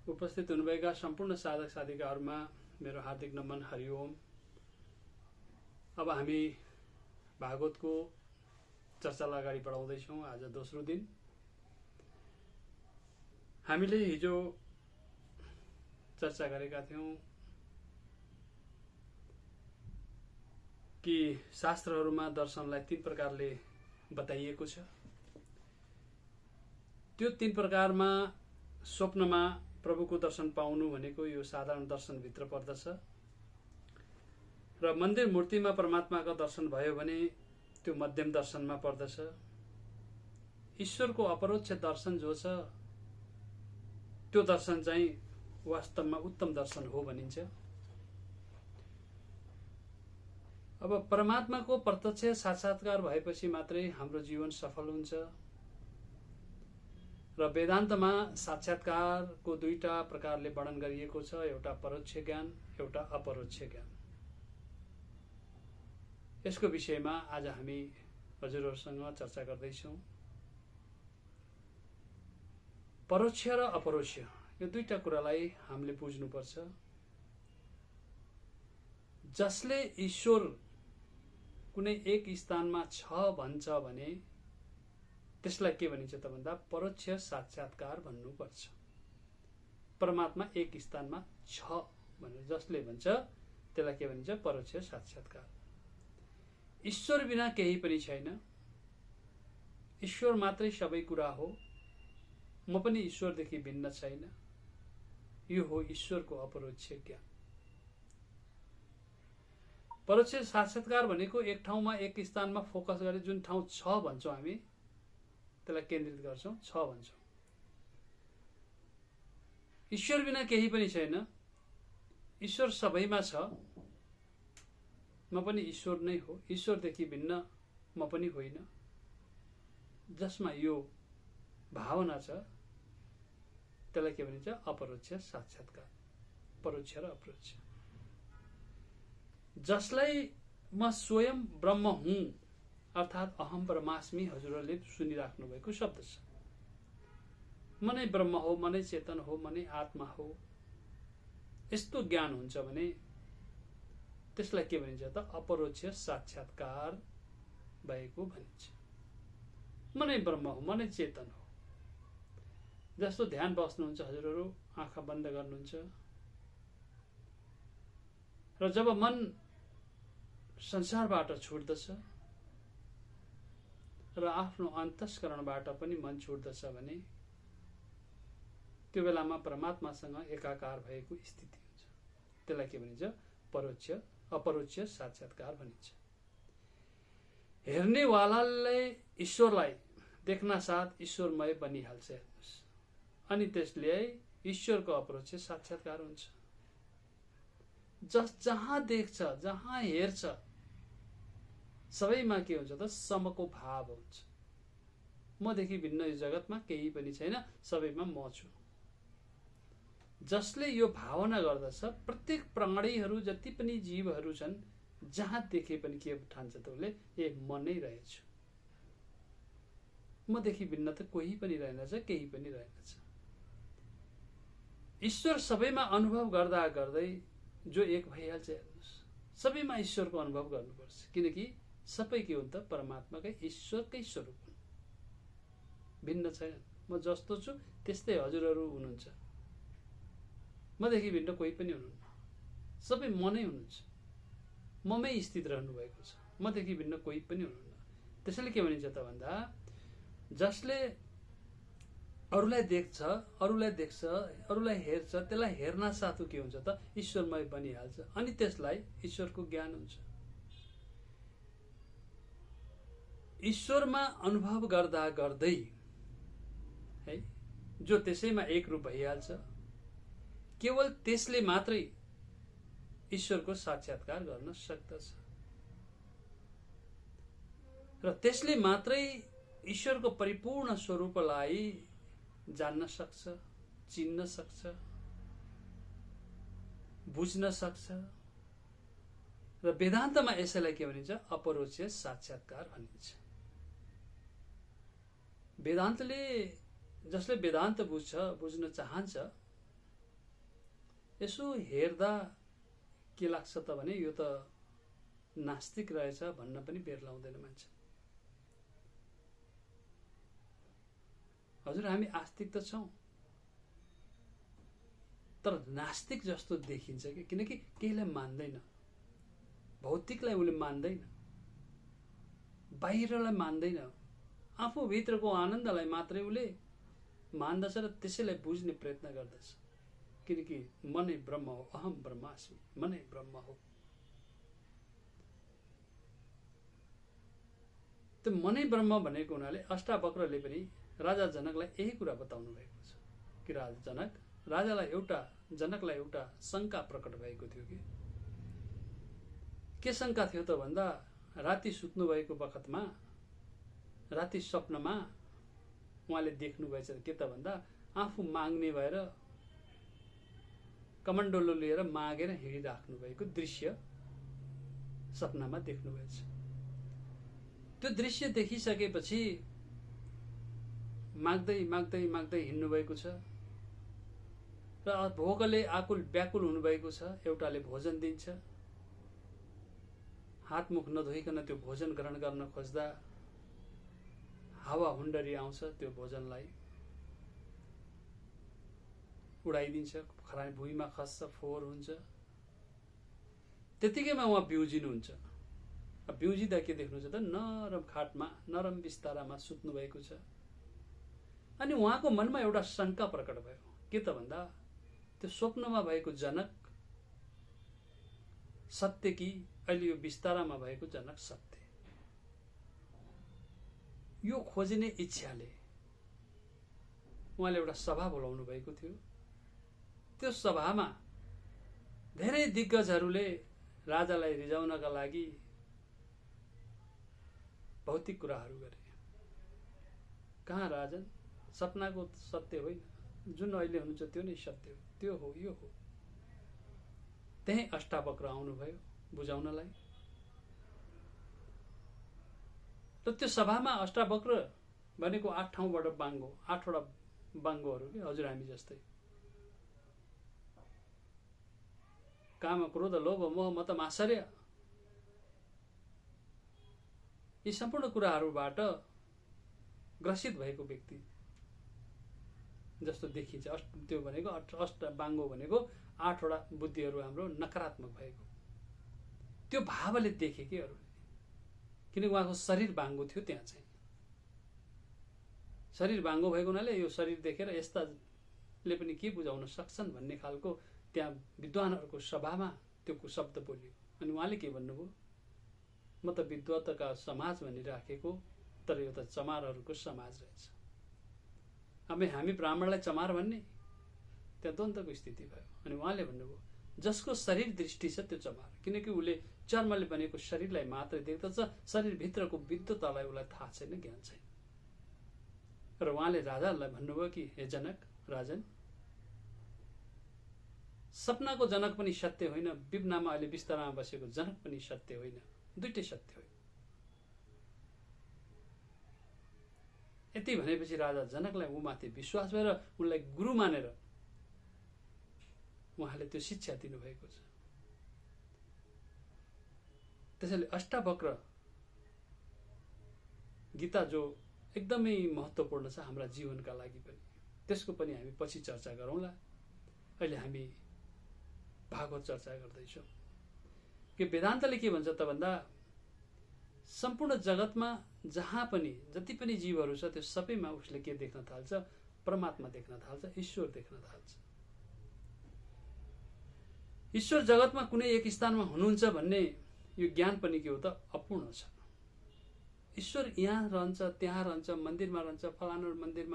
उपस्थित हुनुभएका सम्पूर्ण साधक साधिकाहरूमा मेरो हार्दिक नमन, हरिओम। अब हामी भागवतको चर्चालाई अगाडि बढाउँदैछौँ। आज दोस्रो दिन। हामीले हिजो चर्चा गरेका थियौँ कि शास्त्रहरूमा दर्शनलाई 3 प्रकारले बताइएको छ। त्यो 3 प्रकारमा स्वप्नमा प्रभुको दर्शन पाउनु भनेको यो साधारण दर्शनभित्र पर्दछ र मन्दिर मूर्तिमा परमात्माको दर्शन भयो भने त्यो मध्यम दर्शनमा पर्दछ। ईश्वरको अपरोक्ष दर्शन जो छ त्यो दर्शन चाहिँ वास्तवमा उत्तम दर्शन हो भनिन्छ। अब परमात्माको प्रत्यक्ष साक्षात्कार भएपछि मात्रै हाम्रो जीवन सफल हुन्छ र वेदान्तमा साक्षात्कारको 2टा प्रकारले वर्णन गरिएको छ, एउटा परोक्ष ज्ञान, एउटा अपरोक्ष ज्ञान। यसको विषयमा आज हामी हजुरहरूसँग चर्चा गर्दैछौँ। परोक्ष र अपरोक्ष यो 2टा कुरालाई हामीले बुझ्नुपर्छ। जसले ईश्वर कुनै एक स्थानमा छ भन्छ भने त्यसलाई के भनिन्छ त भन्दा परोक्ष साक्षात्कार भन्नुपर्छ। परमात्मा एक स्थानमा छ भनेर जसले भन्छ त्यसलाई के भनिन्छ? परोक्ष साक्षात्कार। ईश्वर बिना केही पनि छैन, ईश्वर मात्रै सबै कुरा हो, म पनि ईश्वरदेखि भिन्न छैन। यो हो ईश्वरको अपरोक्ष ज्ञान। परोक्ष साक्षात्कार भनेको एक ठाउँमा एक स्थानमा फोकस गरे जुन ठाउँ छ भन्छौँ हामी त्यसलाई केन्द्रित गर्छौँ, छ भन्छौँ। ईश्वर बिना केही पनि छैन, ईश्वर सबैमा छ, म पनि ईश्वर नै हो, ईश्वरदेखि भिन्न म पनि होइन। जसमा यो भावना छ त्यसलाई के भनिन्छ? अपरोक्ष साक्षात्कार। परोक्ष र अपरोक्ष। जसलाई म स्वयं ब्रह्म हुँ अर्थात् अहम ब्रह्मास्मि, हजुरहरूले सुनिराख्नु भएको शब्द छ। म नै ब्रह्म हो, म नै चेतन हो, म नै आत्मा हो, यस्तो ज्ञान हुन्छ भने त्यसलाई के भनिन्छ त? अपरोक्ष साक्षात्कार भएको भनिन्छ। म नै ब्रह्म हो, म नै चेतन हो। जस्तो ध्यान बस्नुहुन्छ हजुरहरू, आँखा बन्द गर्नुहुन्छ र जब मन संसारबाट छुट्दछ र आफ्नो अन्तस्करणबाट पनि मन छुट्दछ भने त्यो बेलामा परमात्मासँग एकाकार भएको स्थिति हुन्छ। त्यसलाई के भनिन्छ? परोक्ष अपरोक्ष साक्षात्कार भनिन्छ। हेर्नेवालाले ईश्वरलाई देख्न साथ ईश्वरमय बनिहाल्छ हेर्नुहोस्, अनि त्यसले ईश्वरको अपरोक्ष साक्षात्कार हुन्छ। जहाँ देख्छ, जहाँ हेर्छ, सबैमा के हुन्छ त? समको भाव हुन्छ। मदेखि भिन्न यो जगतमा केही पनि छैन, सबैमा म छु। जसले यो भावना गर्दछ, प्रत्येक प्राणीहरू जति पनि जीवहरू छन्, जहाँ देखे पनि के ठान्छ त उसले? ए म नै रहेछु, मदेखि भिन्न त कोही पनि रहेनछ, केही पनि रहेनछ। ईश्वर सबैमा अनुभव गर्दा गर्दै जो एक भइहाल्छ हेर्नुहोस्। सबैमा ईश्वरको अनुभव गर्नुपर्छ, किनकि सबै के हुन्छ? परमात्माकै ईश्वरकै स्वरूप हुन्, भिन्न छैन। म जस्तो छु त्यस्तै हजुरहरू हुनुहुन्छ, मदेखि भिन्न कोही पनि हुनुहुन्न, सबै म नै हुनुहुन्छ, ममै स्थित रहनु भएको छ, मदेखि भिन्न कोही पनि हुनुहुन्न। त्यसैले के भनिन्छ त भन्दा जसले अरूलाई देख्छ, अरूलाई हेर्छ, त्यसलाई हेर्न साथ के हुन्छ त? ईश्वरमय बनिहाल्छ, अनि त्यसलाई ईश्वरको ज्ञान हुन्छ। ईश्वरमा अनुभव गर्दा गर्दै है जो त्यसैमा एक रूप भइहाल्छ, केवल त्यसले मात्रै ईश्वरको साक्षात्कार गर्न सक्दछ र त्यसले मात्रै ईश्वरको परिपूर्ण स्वरूपलाई जान्न सक्छ, चिन्न सक्छ, बुझ्न सक्छ र वेदान्तमा यसैलाई के भनिन्छ? अपरोक्ष साक्षात्कार भनिन्छ। वेदान्तले जसले वेदान्त बुझ्न चाहन्छ यसो हेर्दा के लाग्छ त भने यो त नास्तिक रहेछ भन्न पनि बेर लाउँदैन मान्छे। हजुर हामी आस्तिक त छौं, तर नास्तिक जस्तो देखिन्छ कि, किनकि केहीलाई मान्दैन, भौतिकलाई उसले मान्दैन, बाहिरलाई मान्दैन, आफू भित्रको आनन्दलाई मात्रै उसले मान्दछ र त्यसैलाई बुझ्ने प्रयत्न गर्दछ। किनकि मनै ब्रह्म हो, अहम ब्रह्मास्मि, मनै ब्रह्म हो। त्यो मनै ब्रह्म भनेको हुनाले अष्टावक्रले पनि राजा जनकलाई यही कुरा बताउनु भएको छ कि जनकलाई एउटा शंका प्रकट भएको थियो कि के शंका थियो त भन्दा राति सुत्नु भएको बखतमा, राति स्वप्नमा उहाँले देख्नु भएछ के त भन्दा आफू माग्ने भएर कमण्डलो लिएर मागेर हिँडिराख्नु भएको दृश्य सपनामा देख्नु भएछ। त्यो दृश्य देखिसकेपछि माग्दै माग्दै माग्दै हिँड्नु भएको छ र भोकले आकुल व्याकुल हुनुभएको छ। एउटाले भोजन दिन्छ, हात मुख नधोइकन त्यो भोजन ग्रहण गर्न खोज्दा हावा हुण्डरी आउँछ, त्यो भोजनलाई उडाइदिन्छ, खरानी भुइँमा खस्छ, फोहोर हुन्छ। त्यतिकैमा उहाँ बिउजिनुहुन्छ। बिउजिँदा के देख्नुहुन्छ त नरम खाटमा, नरम बिस्तारामा सुत्नु भएको छ। अनि उहाँको मनमा एउटा शंका प्रकट भयो के त भन्दा त्यो स्वप्नमा भएको जनक सत्य कि अहिले यो बिस्तारामा भएको जनक सत्य? यो खोज्ने इच्छाले उहाँले एउटा सभा बोलाउनु भएको थियो। त्यो सभामा धेरै दिग्गजहरूले राजालाई रिझाउनका लागि भौतिक कुराहरू गरे। कहाँ राजन, सपनाको सत्य होइन, जुन अहिले हुनुहुन्छ त्यो नै सत्य हो, त्यो हो, यो हो। त्यही अष्टावक्र आउनुभयो बुझाउनलाई। र त्यो सभामा अष्टावक्र भनेको 8 ठाउँबाट बाङ्गो, 8वटा बाङ्गोहरू के हजुर हामी जस्तै। काम, क्रोध, लोभ, मोह, मत, मात्सर्य यी सम्पूर्ण कुराहरूबाट ग्रसित भएको व्यक्ति जस्तो देखिन्छ। त्यो भनेको अष्ट बाङ्गो भनेको 8वटा बुद्धिहरू हाम्रो नकारात्मक भएको त्यो भावले देखे कि अरूले, किनकि उहाँको शरीर बाङ्गो थियो। त्यहाँ चाहिँ शरीर बाङ्गो भएको हुनाले यो शरीर देखेर यस्ताले पनि के बुझाउन सक्छन् भन्ने खालको त्यहाँ विद्वानहरूको सभामा त्यो शब्द बोलियो। अनि उहाँले के भन्नुभयो, म त विद्वतका समाज भनिराखेको, तर यो त चमारहरूको समाज रहेछ। हामी ब्राह्मणलाई चमार भन्ने, त्यहाँ द्वन्द्वको स्थिति भयो। अनि उहाँले भन्नुभयो जसको शरीर दृष्टि छ त्यो चमार, किनकि उसले चर्मले बनेको शरीरलाई मात्रै देख्दछ, शरीरभित्रको विद्वतालाई उसलाई थाहा छैन, ज्ञान छैन। र उहाँले राजालाई भन्नुभयो कि हे जनक, राजन, सपनाको जनक पनि सत्य होइन, बिब्नामा अहिले बिस्तारामा बसेको जनक पनि सत्य होइन, दुईटै सत्य होइन। यति भनेपछि राजा जनकलाई उमाथि विश्वास भएर उनलाई गुरु मानेर उहाँले त्यो शिक्षा दिनुभएको छ। त्यसैले अष्टावक्र गीता जो एकदमै महत्त्वपूर्ण छ हाम्रा जीवनका लागि पनि, त्यसको पनि हामी पछि चर्चा गरौँला। अहिले हामी भागवत चर्चा गर्दैछौँ कि वेदान्तले के भन्छ त भन्दा सम्पूर्ण जगतमा जहाँ पनि जति पनि जीवहरू छ त्यो सबैमा उसले के देख्न थाल्छ, परमात्मा देख्न थाल्छ, ईश्वर देख्न थाल्छ। ईश्वर जगतमा कुनै एक स्थानमा हुनुहुन्छ भन्ने यो ज्ञान पनि के हो त अपूर्ण छ। ईश्वर यहाँ रहन्छ, त्यहाँ रहन्छ, मन्दिरमा रहन्छ, फलानु मन्दिरमा